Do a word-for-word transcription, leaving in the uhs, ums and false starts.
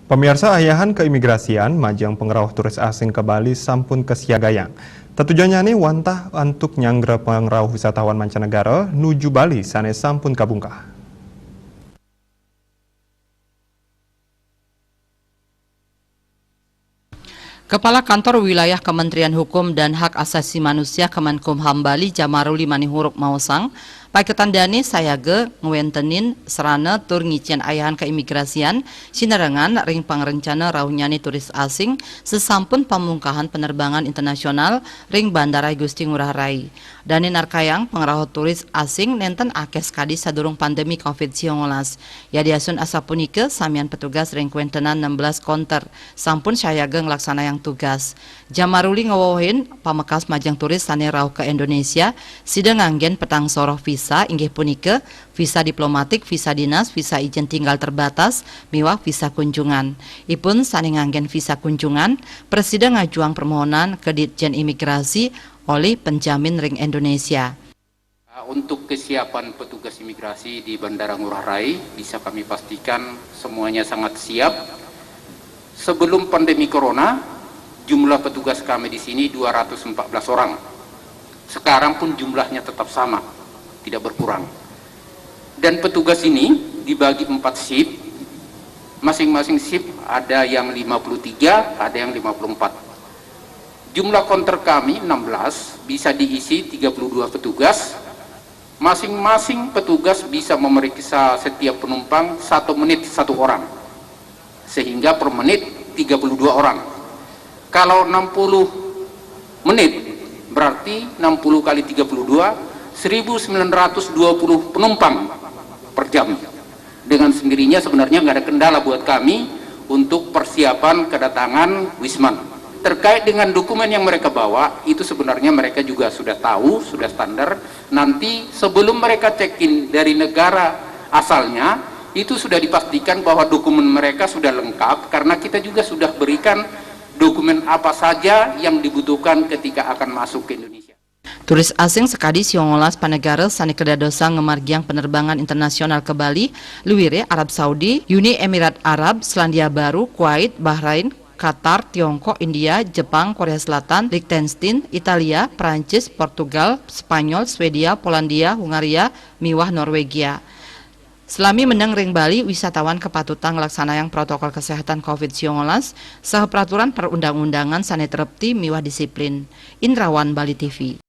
Pamiarsa, ayahan keimigrasian majeng pangrauh turis asing ka Bali sampun kasiagayang. Tetujonnya nih wantah antuk nyanggra pangrauh wisatawan mancanegara nuju Bali sane sampun kabungkah. Kepala Kantor Wilayah Kementerian Hukum dan Hak Asasi Manusia Kemenkumham Bali Jamaruli Manihuruk maosang, paiketan dane sayaga ngwentenin sarana tur ngicen ayahan keimigrasian sinerengan ring pangrencana rauhnyane turis asing sasampun pamungkahan penerbangan internasional ring Bandara Gusti Ngurah Rai. Dane narkayang pangrauh turis asing nenten akeh sakadi sadurung pandemi covid sembilan belas. Yadiastun asapunika, samian petugas ring kwentenan enam belas konter sampun sayaga nglaksanayang tugas. Jamaruli ngewewehin pamekas majeng turis sane rauh ka Indonesia, sida nganggen petang soroh visa, inggih punika visa diplomatik, visa dinas, visa ijen tinggal terbatas, miwah visa kunjungan. Ipun sane nganggen visa kunjungan, prasida ngajuang permohonan ke Ditjen Imigrasi olih penjamin ring Indonesia. Untuk kesiapan petugas imigrasi di Bandara Ngurah Rai, bisa kami pastikan semuanya sangat siap. Sebelum pandemi corona, jumlah petugas kami di sini dua ratus empat belas orang. Sekarang pun jumlahnya tetap sama, tidak berkurang. Dan petugas ini dibagi empat shift, masing-masing shift ada yang lima puluh tiga, ada yang lima puluh empat. Jumlah konter kami enam belas, bisa diisi tiga puluh dua petugas. Masing-masing petugas bisa memeriksa setiap penumpang satu menit satu orang, sehingga per menit tiga puluh dua orang. Kalau enam puluh menit, berarti enam puluh kali tiga puluh dua, seribu sembilan ratus dua puluh penumpang per jam. Dengan sendirinya sebenarnya nggak ada kendala buat kami untuk persiapan kedatangan Wisman. Terkait dengan dokumen yang mereka bawa, itu sebenarnya mereka juga sudah tahu, sudah standar. Nanti sebelum mereka check-in dari negara asalnya, itu sudah dipastikan bahwa dokumen mereka sudah lengkap, karena kita juga sudah berikan dokumen apa saja yang dibutuhkan ketika akan masuk ke Indonesia. Turis asing sakadi siongolas panegara sane kadadosan ngamargiang penerbangan internasional ka Bali, luire Arab Saudi, Uni Emirat Arab, Selandia Baru, Kuwait, Bahrain, Qatar, Tiongkok, India, Jepang, Korea Selatan, Liechtenstein, Italia, Prancis, Portugal, Spanyol, Swedia, Polandia, Hungaria, miwah Norwegia. Salami meneng ring Bali, wisatawan kapatutang nglaksanayang protokol kesehatan covid siongolas saha peraturan perundang-undangan sane trepti miwah disiplin. Indrawan, Bali T V.